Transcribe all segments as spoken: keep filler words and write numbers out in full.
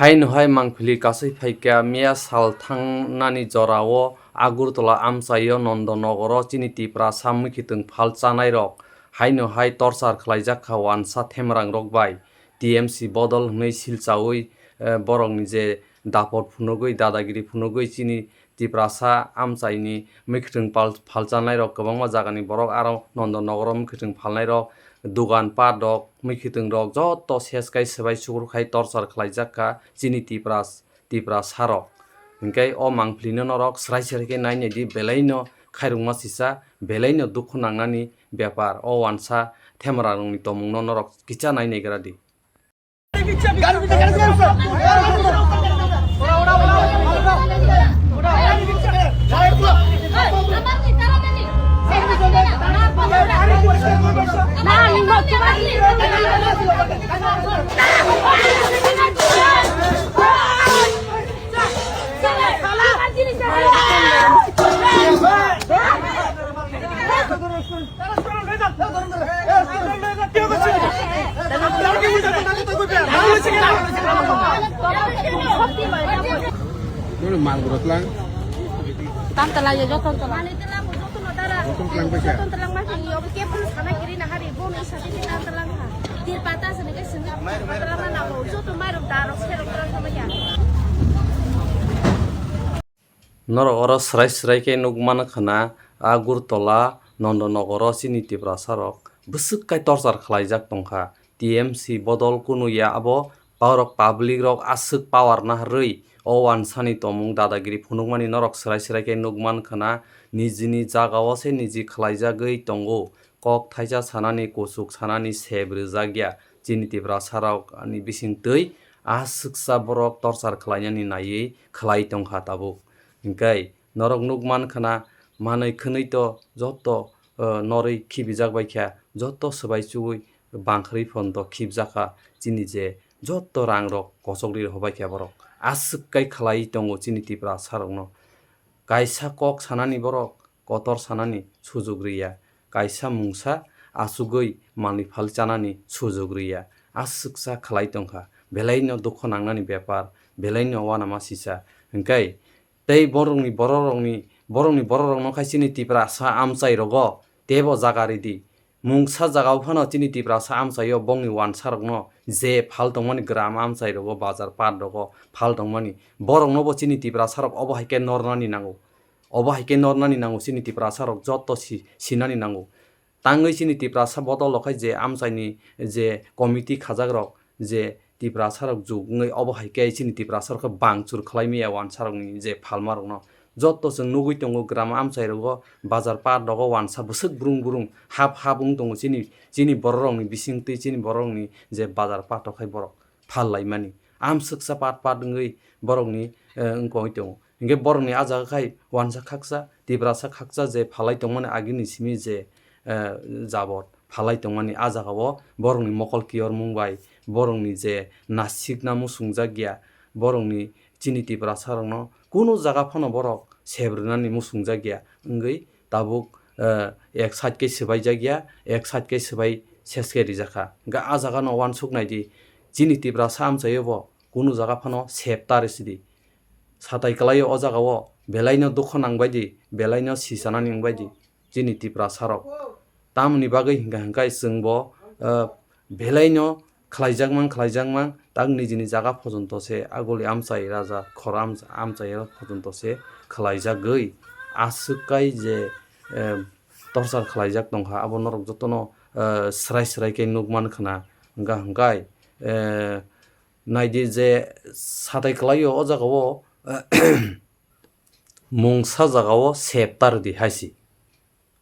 Haino hai mangpili kasui phaikha miya sal thangnani jorao Agartala amchaio Nandanagar o chini Tiprasa mwkhitwng phal chanairok haino hai torchar khlaijak kha wansa themrangrok bai T M C bodol hwnwi silchaui, eh, borokni je dapor phunugwi, dadagiri phunugwi chini Tiprasa amchaini mwkhitwng pal-, phalchanairok kwbangma jagani borok aro Nandanagar o mwkhitwng phalnairok, dogan pat rok, mwkhitwng rok joto ses kai swbai sukur khai torchar khlaijak kha chini Tipras-, Tiprasa rok. Hinkhe o mangpili no norok srai srai khe nai nai di, belai no khairokma sisa, belai no dukhu nangnani bepar o wansa themra rokni tomung no norok kicha nai nai gra di. Nini mal bwrwk lang. Tam tala ya, joto tala. Joto tlang bai kha. Joto tlang ma khe, obo kebo sana kiri na hari, bo ni sati ni tam tlang ha. Tir pata sini ke sini, tam tlang na, joto mai rok da rok se rok tlang sama ya. Norok oro srai srai khe nukmano khna, Agartala, Nandanagar o chini Tiprasa rok bwswk kai torchar khlaijak tongkha. T M C bodol kunu ya abo, borok public rok aswk power naharwi o wansani tomung dadagiri phunukmani norok srai srai khe nukman khna, nijini jagao se niji khlaijagwi tongo. Kok thaisa sanani, kuchuk sanani sep rwjak ya. Chini Tiprasa rok ni bisingtwi aswksa borok torchar khlainani naiwi khlai tongkha tabuk. Hinkhe norok nukman khna, manwi khwnwi to joto, eh, norwi khibijak bai kha, joto swbai chuwi bangkhwrwi phano to khibjak kha. Chini je joto rang rok kochok rwi rw bai kha borok. Aswk kai khlai tongo chini Tiprasa rokno. Kaisa kok sanani borok kotor sanani sujuk rwya, kaisa mungsa achugwi manwi phal chanani sujuk rwya, aswksa khlai tongkha, belaino dukho nangnani bepar, belaino uanama sisa. Hinkhe tei borokni bororokni, borokni bororokno khai chini Tiprasa amchai rogo teibo jaga ridi. Mungsa jagao phano chini Tiprasa amchaio bongni wansarokno je phal tongmani gram amchai rogo, bazar pat rogo phal tongmani, boroknobo chini Tiprasarok obo hai khe nornani nango. Obo hai khe nornani nango chini Tiprasa rok joto si-, sinani nango. Tangwi chini Tiprasa bodol rok khai je amchaini je committee khajak rok je Tiprasa rok juk wngwi obo hai khe chini Tiprasa rok khe bangchur khlai maya wansa rokni je phalma rokno. Joto chwng nugwi tongo gram amchai rogo bazar pat rogo wansa bwswk brung brung hap hap wng tongo chini, chini borok rokni bising twi chini borok rokni je bazar pat rok khai borok phal laimani. Amswksa pat pat wngwi borokni, eh, wngkogwi tongo. Hinkhe borokni ah jaga khai wansa khaksa, Tiprasa khaksa je phalai tongmani agini simi je, eh, jabot phalai tongmani ah jagao borokni mokol kiyormung bai, borokni je nasikna muchungjak ya, borokni chini Tiprasa rokno kunu jaga phano borok sep rwnani muchungjak ya wngwi tabuk, eh, ek side khe swbaijak ya, ek side khe swbai ses khe rijak kha. Hwnkhe ah jagano uansuk nai di, chini Tiprasa amchaio bo kunu jaga phano sep ta rw sidi. Satai kwlaio o jagao belaino dukho nang bai di, belaino si chanani wng bai di chini Tiprasa rok. Tamoni bagwi hwnkha hwnkhe chwngbo, eh, belaino khlaijakmang, khlaijakmang, tak nijini jaga phojunto se aguli amchai raja khoro am-, amchai phojunto se khlaijagwi aswk kai je, eh, torchar khlaijak tongkha, abo norok jotono, eh, srai srai khe nukman khna. Hwnkha hwnkhe, eh, naidi je satai kwlaio o jagao, eh, mungsa jagao sep ta rwdi hai si.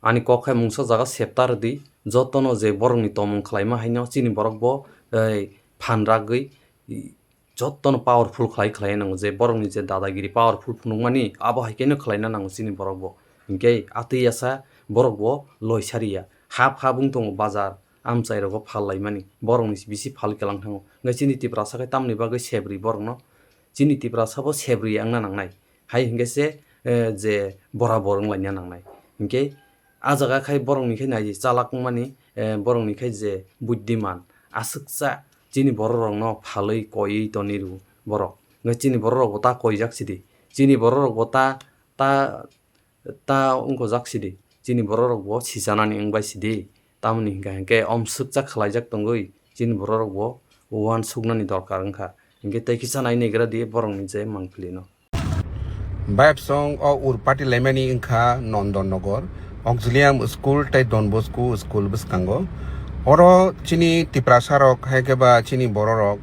Ani kok hai mungsa jaga sep ta rwdi, jotono je borokni tongmung khlaima haino chini borok bo, eh, phan ragwi, jotono powerful khlai khlai nango, je borokni je dadagiri powerful phunukmani, abo hai kheno khlaina nango chini borok bo. Hinkhe atwi yasa borok bo loi sariya. Hap hap wng tongo bazar, amchai rogo phal laimani, borokni bisi phal kelang thango. Hinkhe chini Tiprasa khe tamni bagwi sep rwi borokno? Chini Tiprasa bo sep rwi wngna nangnai. Hai hinkhe se, eh, je borabor wng laina nangnai. Hinkhe ah jaga khai borokni khai nai chalak wngmani, eh, borokni khai je buddiman, aswksa chini borok rokno phalwi koiwi toni rw, borok. Hwnkhe chini borok rok bo ta koijak sidi. Chini borok rok bo ta, ta, ta wngkojak sidi. Chini borok rok bo sichanani wngbai sidi. Tamoni hwnkha hwnkhe omswkcha khlaijak tongwi chini borok rok bo uansuknani dorkar wngkha. Hwnkhe tei kisa nai naigra di borokni je mangpili no. Bayapsong o urpati laimani wngkha Nondon Nogor, Auxilium School tei Don Bosco School bwskango. Oro chini Tiprasa rok, hai khe ba chini borok rok,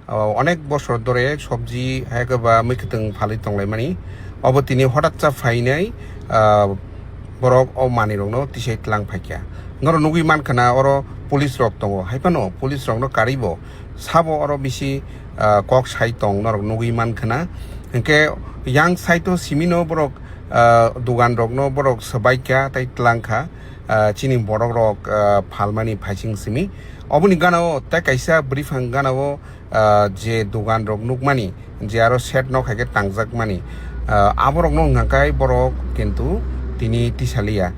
o, onek bosor dore sobji, hai khe ba mwkhwtwng phalwi tonglaimani. Obo tini hotatsa phainai, ah, borok o manwi rokno tisai tlang phaikha. Norok nugwi mankha na oro police rok tongo, hai phano police rokno karwi bo sabo oro bisi, ah, kok sai tong norok nugwi mankha na. Hinkhe yang side o simi no borok, ah, dugan rok no borok swbaikha tei twlangkha, ah, chini borok rok, ah, phalmani phaising simi. Oboni gana o tei kaisa bwrwi phang gana o, ah, je dugan rok nukmani, je aro shed nok hai khe tangjakmani, ah, aborok no wngkha khe borok kintu tini tisaliya.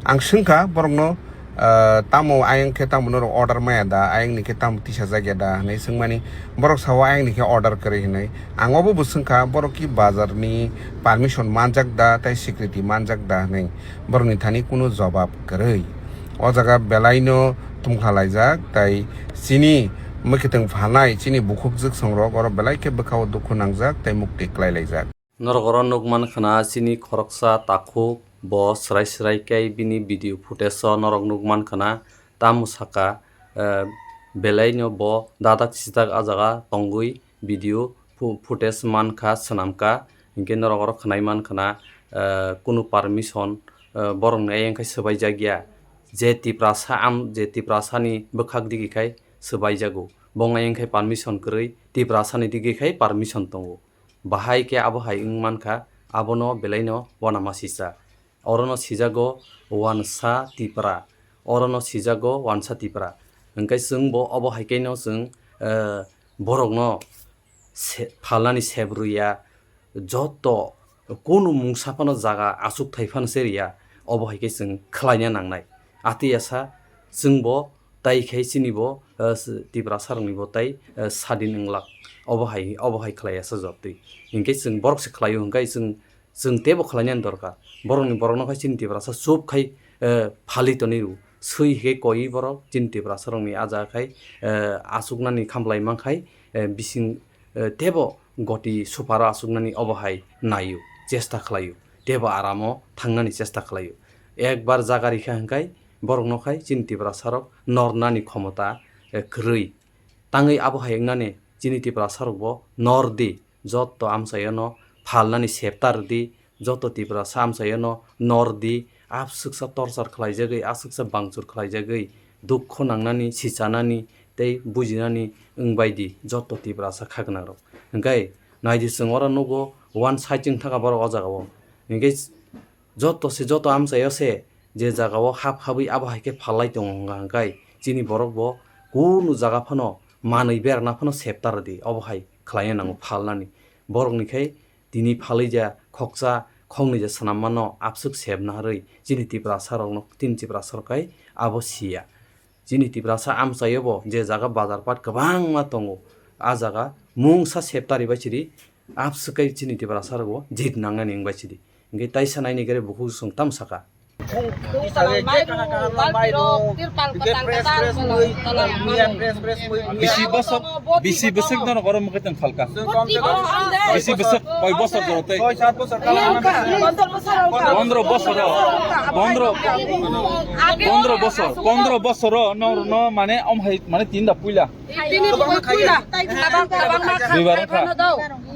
Ang swngkha borok no, ah, tamo ayang khe tamo norok order maya da, ayang ni khe tamo tisajak ya da hinwi swngmani, borok sao ayang ni khe order kwrwi hinwi. Ang obo bo swngkha borok ki bazar ni permission manjak da tei security manjak da hinwi, borok ni thani kunu jobab kwrwi. O jaga belai no tungkha laijak tei chini mwkhwtwng phalnai chini bukhuk jwksong rok oro belai khe bwkha o dukhu nangjak tei mukti kwlai laijak. Norok oro nukmankha na chini khoroksa takhuk, bo swrai swrai khe bini video footage o norok nukmankha na tamo saka, eh, belai no bo dadak sidak ah jaga tongwi video fu-, footage mankha, swnamkha, hinkhe norok oro khwnai mankha na, eh, kunu permission, eh, borokni ayang khe swbaijak ya. Je Tiprasa am-, je Tiprasani bwkhak digi khai swbaijago, bongni ayang khe permission kwrwi Tiprasani digi khai permission tongo. Bahai khe abo hai wng mankha, abono belaino uanamasisa. Orono sijago uansa Tipra, orono sijago uansa Tipra. Hwnkhe chwngbo obo hai khe no chwng, eh, borokno se-, phalnani sep rwya, joto kunu mungsa phano jaga achuk thai phano se rwya, obo hai khe chwng khlaina nangnai. Atwi asa chwngbo tai khai chini bo, eh, s-, Tiprasa rokni bo tai, eh, sadin wnglak. Obo hai, obo hai khlai asa jotwi. Hinkhe chwng borok se khlaio, hwnkhe chwng, chwng teibo khlainani dorkar. Borokni, borokno khai chini Tiprasa chup khai, eh, phalwi tonwi rw. Swi khe koi borok chini Tiprasa rokni ah jaga khai, eh, achuknani khamlai mankhai, eh, bising, eh, teibo goti suparo achuknani obo hai naio, chesta khlaio, teibo aramo thangnani chesta khlaio. Ekbar jaga rikha hwnkhe borokno khai chini Tiprasa rok nornani khomota, eh, kwrwi. Tangwi abo hai wngnani chini Tiprasa rokbo nor di, jotto amchaiono phalnani septa rwdi, joto Tiprasa amchaiono nor di, aswksa torchar khlaijagwi, aswksa bangchur khlaijagwi, dukho nangnani, sichanani tei bujinani wngbai di joto Tiprasa khagwnakrok. Hwnkhe naidi chwng oro nugo one side wng thangkha borok o jagao. Hwnkhe joto se, joto amchaio se je jagao hap habwi abo hai khe phalai tongo hwnka hwnkhe chini borok bo kunu jaga phano manwi berana phano septa rwdi, obo hai khlaina nango phalnani. Borokni khai tini phalwi ja khoksa khoknwi ja swnam mano abswk sepna harwi chini Tiprasa rokno, chini Tiprasa rok khai abo siya. Chini Tiprasa amchaio bo je jaga bazar pat kwbangma tongo, a jaga mungsa septa ribai chiri abswk khai chini Tiprasa rok bo jit nangnani wngbai chidi. Hwnkhe taisa naini gare bukhuk chwng tamo saka. Bisi bosok, bisi bosok dono goro mukhe tong phalka. Bisi bosok, koi bosok goro tei? Pondro bosor, pondro, pondro bosor, pondro bosor no, no mane om hai mane tinda puila. Tini bukoi puila, tai tabang, tabang ma kha, duibar khai phano do.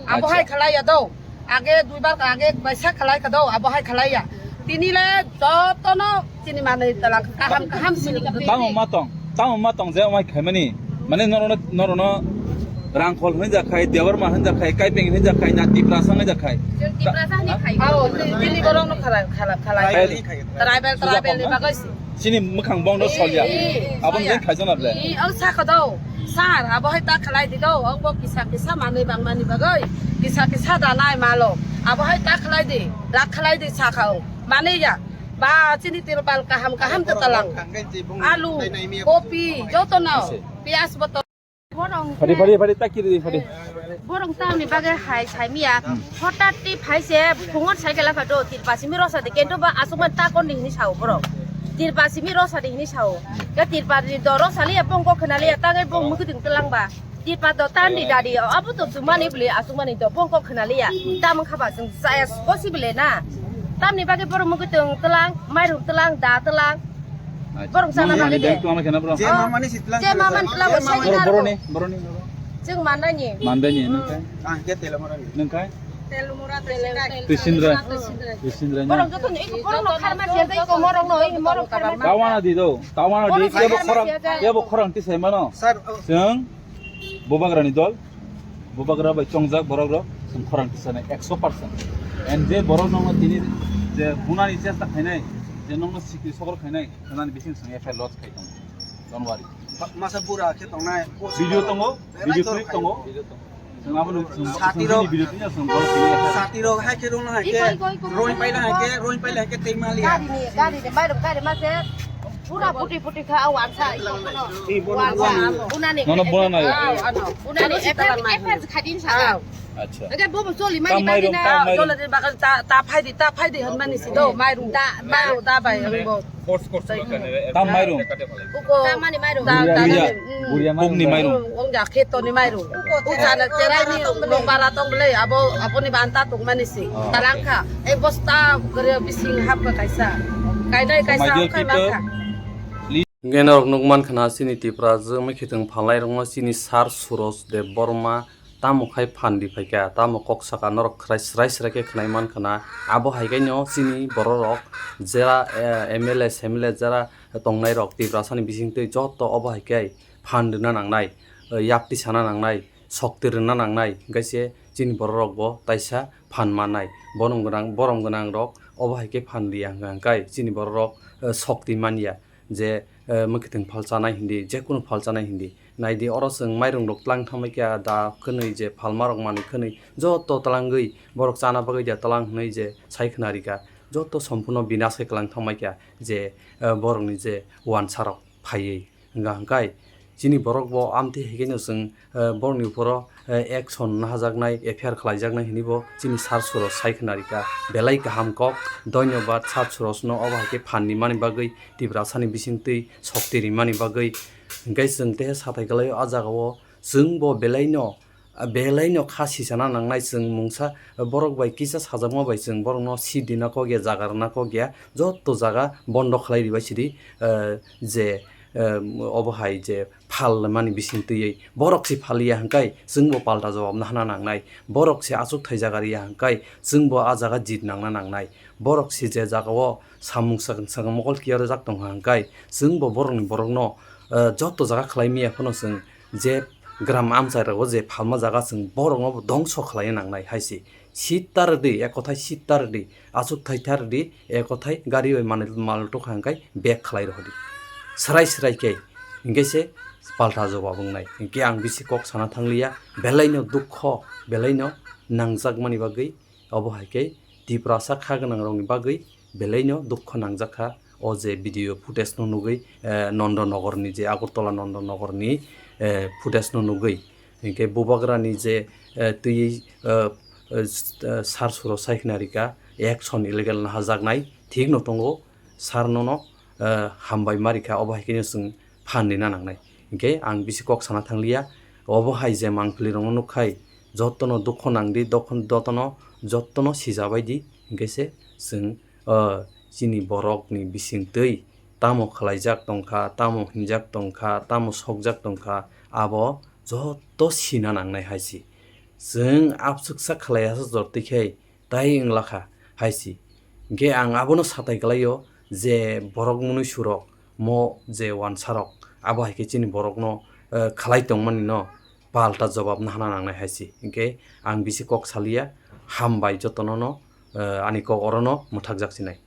Abo hai khalai ya do. Age duibar, age baisa khalai kha do, abo hai khalai ya. Tini le jotono chini manwi talang kaham, kaham sini. Tamo ma tong, tamo ma tong je omai khaimani. Mane norono, norono Rangkhol hinja khai, Debarma hinja khai, Kaipeng hinja khai, na Tiprasa hinja khai. Tiprasa ni khai. Aro, tini borok no khalai, khalai, khalai. Tribal, tribal ni bagwi si. Chini mwkhang bongno solya. Ee, aboni solya. Jeng khaijana ble. Ee, ang sakha do. Sir, abo hai ta khlai di do. Ang bo kisa kisa manwi bangmani bagwi. Kisa kisa da nai malo. Abo hai ta khlai di. Rak khlai di sakha ang. Mani ya. Ba chini tirbal kaham kaham ta talang. Alu, kopi, joto no. Piyaj boto. Borong Phadi, phadi, phadi, ta kiri di, phadi. Borong tamni bagwi hai saimiya. Hotat ti phai se phungon cycle apha do, tirpa simi rosa de, kento ba asukman ta kon di hini sao borong. Tirpa simi rosa de hini sao. Ke tirpa di do rosa liya, bongko khna liya, ta ke bong mukuding telang ba. Tirpa do tan di dadi, abu to jumani bli asukmani do, bongko khna liya. Tamang khaba jung saya possible na. Tamni bagwi borong mukuding telang, mairum telang, da telang. Borong sana mani de. Tuang kena bro. Je mamani sitlang. Je mamani telang, je sai mamani. Boro, boro ni, boro ni. Jeng mandani. Mandani, nengkai? Ah, ke telo morani. Nengkai? Telo mora, telo. Tisindra. Tisindra. Tisindra nya. Borong joto ni, borong no kharma je dai ko morong no, morong kharma. Tawana di do. Tawana di. Borong kebo kharma khorang, je dai. Kebo khorang tisai mano. Sir, oh. Jeng Bubagrani dol, bubagra bai chongjak borok rok, chwng khorang tisanai ekso percent. And je borok nokno tini je bunani chesta khainai, je nokno sikri sokol khainai, hwnani bising chwng F I R lodge khai tongo. Don't worry. Ba-, masa bura khe tongnai. Video tongo, video clip tongo. Chwng abono chwng, chwng video tini chwng borok tini F I R. Sati rok hai khe rung hai khe, roi pai hai khe, roi pai hai khe tei mali. Gari ni, gari ni, mairum, gari ma se. Pura puti puti kha, wansa, iko kono. Wansa, bunani. Nono bunani. Ah, ano. Bunani, F I R, F I R khadin sa. Acha. Ege bobo choli mani bagina. Choli de bagal ta, ta phai di, ta phai di hon mani si do, mairum. Da, mairum da bai, ang bo. Force, force. Ta mairum. Uko. Ta mani mairum. Da, da. Buria, buria mairum. Pokni mairum. Ong ja kheto ni mairum. Uko chana cherai ni, nong bara tong bele, abo, abo ni banta tong mani si. Tarang kha. Ek bosta gari bising hap ka kaisa. Kainai kaisa. Hingke norok nukman khna chini Tipra jwngwi khitwng phalnai rokno chini Sir Suroj Debbarma tamo khai phan di phaikha, tamo kok saka norok khwrai srai srai khe khwnai man khna. Abo hai khe no chini borok rok jera, eh, M L A, S M L A jera tongnai rok Tiprasani bisingtwi joto obo hai khe phan rwna nangnai, eh, yapti sana nangnai, sokti rwna nangnai, hingke se chini borok rok bo taisa phan mannai. Borom gwnang, borom gwnang rok obo hai khe phan riya hwnka hwnkhe chini borok rok, eh, sokti manya je, eh, mwkhwtwng phal chanai hindi, jekunu phal chanai hindi. Naidi oro chwng mairum rok tlang thangbai kha da khwnwi je phalma rok manwi khwnwi joto tlangwi borok chana bagwi da tlang hwnwi je sai khna rikha joto somphuno binas khe kwlang thangbai kha je, eh, borokni je wansa rok phaiwi. Hwnka hwnkhe chini borok bo amtwi hai khe no chwng, eh, borokni uphoro, eh, action nahajaknai, F I R khlaijaknai hinwi bo chini Sir Suroj sai khna rikha. Belai kaham kok, dhonyobad Sir Suroj no obo hai khe phan rimani bagwi, Tiprasani bisingtwi sokti rimani bagwi. Hwnkhe chwng teha sathai kwlaio a jagao chwng bo belai no, belai no kha sisana nangnai chwng mungsa borok bai kisa sajakma bai chwng borokno seat rina kok ya, jaga rwna kok ya, joto jaga bondo khlai ribai sidi, eh, je, eh, obo hai je phal mani bising twiwi borok se phal ya hwnkhe chwng bo palta jawab nahana nangnai, borok se achuk thai jaga riya hwnkhe chwng bo a jaga jit nangna nangnai, borok se je jaga o samung sakang sakang mokol kiya rwjak tongkha hwnkhe chwng bo borokni borokno, eh, joto jaga khlai manya phano chwng je gram amchai rogo je phalma jaga chwng borokno bo dongso khlai nangnai hai se. Seat ta rwdi, ek kothai seat ta rwdi, achuk thai ta rwdi, ek kothai gari bai manwi mal tok hwnkhe back khlai rwdi. Srai srai khe, hwnkhe se palta jawab wngnai. Hwnkhe ang bisi kok sana thangliya, belaino dukho, belaino nangjakmani bagwi, obo hai khe Tiprasa kha gwnang rokni bagwi belaino dukho nangjak kha. O je video footage no nugwi, eh, Nondonogor ni je Agartala Nondonogor ni, eh, footage no nugwi. Hinkhe bubagrani je, eh, twi, eh, eh, sar suro sai khna rikha, action illegal nahajaknai thik no tongo, sar nono, eh, hambai ma rikha, obo hai khe no chwng phan rina nangnai. Hinkhe ang bisi kok sana thangliya, obo hai je mangpili rokno nukkhai, jotono dukho nangdi, dokhon-, jotono, jotono sijabaidi, hinkhe se chwng, eh, chini borokni bisingtwi tamo khlaijak tongkha, tamo hinjak tongkha, tamo sokjak tongkha, abo joto sina nangnai hai se. Chwng abswksa khlai aswk jor twi khe tai wngla kha hai se. Hinkhe ang abono satai kwlaio je borok mwnwi surok mo je wansarok abo hai khe chini borokno, eh, khlai tongmani no palta jawab nahana nangnai hai se. Hinkhe ang bisi kok salia, hambai jotono no, eh, ani kok orono mwthakjak sinai.